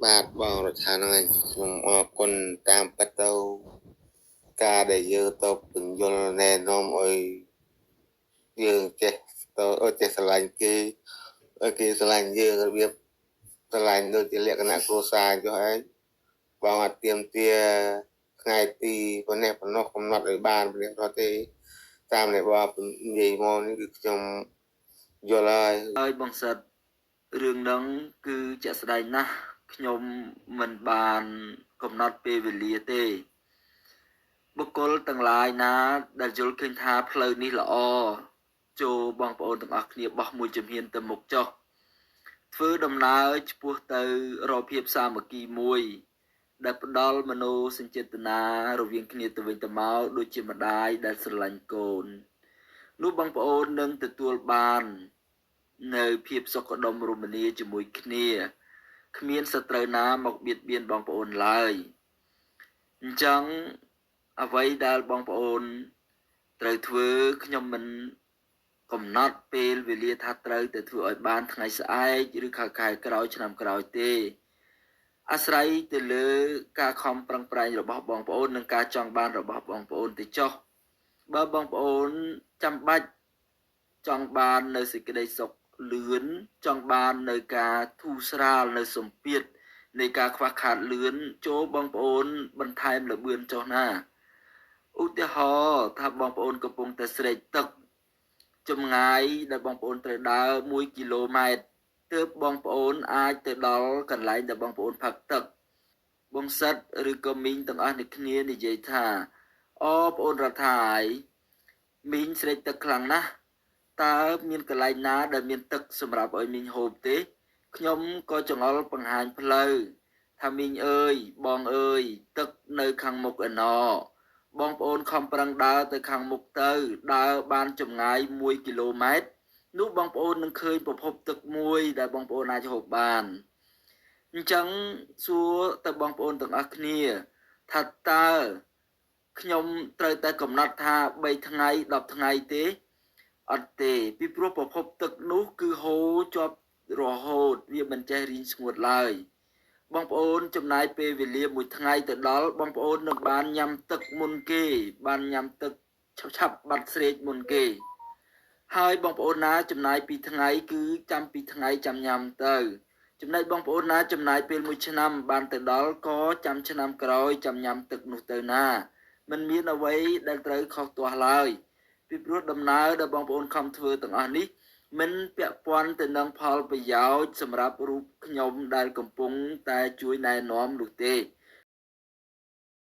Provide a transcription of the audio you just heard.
បាទបងរដ្ឋាហ្នឹងឯងខ្ញុំអរគុណតាមពិតទៅការដែលយើងទៅពន្យល់ណែនាំឲ្យយើងចេះទៅឲ្យចេះស្រឡាញ់គេឲ្យគេស្រឡាញ់យើងរបៀបស្រឡាញ់ដូចជាលក្ខណៈគ្រួសារចុះឯងបងអត់ទៀមទាថ្ងៃទីប៉ុណ្ណេះប៉ុណ្ណោះកំណត់ឲ្យបានប៉ុណ្ណេះប៉ុណ្ណោះទេតាមដែលបងនិយាយមកនេះគឺខ្ញុំយល់ហើយ ហើយបងសិតរឿងហ្នឹងគឺជាក់ស្ដែងណាស់ខ្ញុំមិនបានកំណត់ពេលវេលាទេបុគ្គលទាំងឡាយណាដែលយល់ឃើញថាផ្លូវនេះល្អចូលបងប្អូនទាំងអស់គ្នាបោះមួយជំហានទៅមុខចុះធ្វើដំណើរឆ្ពោះទៅរកភាពសាមគ្គីមួយដែលផ្ដល់មនោសញ្ចេតនារវាងគ្នាទៅវិញទៅមកដូចជាម្ដាយដែលស្រឡាញ់កូននោះបងប្អូននឹងទទួលបាននៅភាពសុខដុមរមនាជាមួយគ្នាគ្មានសត្រូវណាមកបៀតបៀនបងប្អូនឡើយអញ្ចឹងអ្វីដែលបងប្អូនត្រូវធ្វើខ្ញុំមិនកំណត់ពេលវេលាថាត្រូវតែធ្វើឲ្យបានថ្ងៃស្អែកឬខែក្រោយឆ្នាំក្រោយទេអាស្រ័យទៅលើការខំប្រឹងប្រែងរបស់បងប្អូននិងការចង់បានរបស់បងប្អូនទៅចុះបើបងប្អូនចាំបាច់ចង់បាននៅសេចក្តីសុខលឿនចង់បាននៅការធូរស្រាលនៅសម្ពាធនៃការខ្វះខាតលឿនចូលបងប្អូនបន្ថែមល្បឿនចុះណាឧទាហរណ៍ថាបងប្អូនកំពុងតែស្រេកទឹកចម្ងាយដែលបងប្អូនត្រូវដើរ1គីឡូម៉ែត្រទើបបងប្អូនអាចទៅដល់កន្លែងដែលបងប្អូនផឹកទឹកបងសិតឬក៏មីងទាំងអស់នេះគ្នានិយាយថាអូប្អូនរដ្ឋាយមីងស្រេកទឹកខ្លាំងណាស់តើមានកន្លែងណាដែលមានទឹកសម្រាប់ឲ្យមីងហូបទេខ្ញុំក៏ចង្អុលបង្ហាញផ្លូវថាមីងអើយបងអើយទឹកនៅខាងមុខឯណោបងប្អូនខំប្រឹងដើរទៅខាងមុខទៅដើរបានចម្ងាយ1គីឡូម៉ែត្រនោះបងប្អូននឹងឃើញប្រភពទឹកមួយដែលបងប្អូនអាចហូបបានអញ្ចឹងសួរទៅបងប្អូនទាំងអស់គ្នាថាតើខ្ញុំត្រូវតែកំណត់ថា3ថ្ងៃ10ថ្ងៃទេអត់ទេពីព្រោះប្រភពទឹកនោះគឺហូរជាប់រហូតវាមិនចេះរីងស្ងួតឡើយបងប្អូនចំណាយពេលវេលាមួយថ្ងៃទៅដល់បងប្អូននឹងបានញ៉ាំទឹកមុនគេបានញ៉ាំទឹកឆាប់បាត់ស្រេកមុនគេហើយបងប្អូនណាចំណាយ2ថ្ងៃគឺចាំ2ថ្ងៃចាំញ៉ាំទៅចំណែកបងប្អូនណាចំណាយពេល1ឆ្នាំបានទៅដល់ក៏ចាំឆ្នាំក្រោយចាំញ៉ាំទឹកនោះទៅណាមិនមានអ្វីដែលត្រូវខុសទាស់ឡើយពីព្រោះដំណើរដែលបងប្អូនខំធ្វើទាំងអស់នេះមិនពាក់ព័ន្ធទៅនឹងផលប្រយោជន៍សម្រាប់រូបខ្ញុំដែលកំពុងតែជួយណែនាំនោះទេ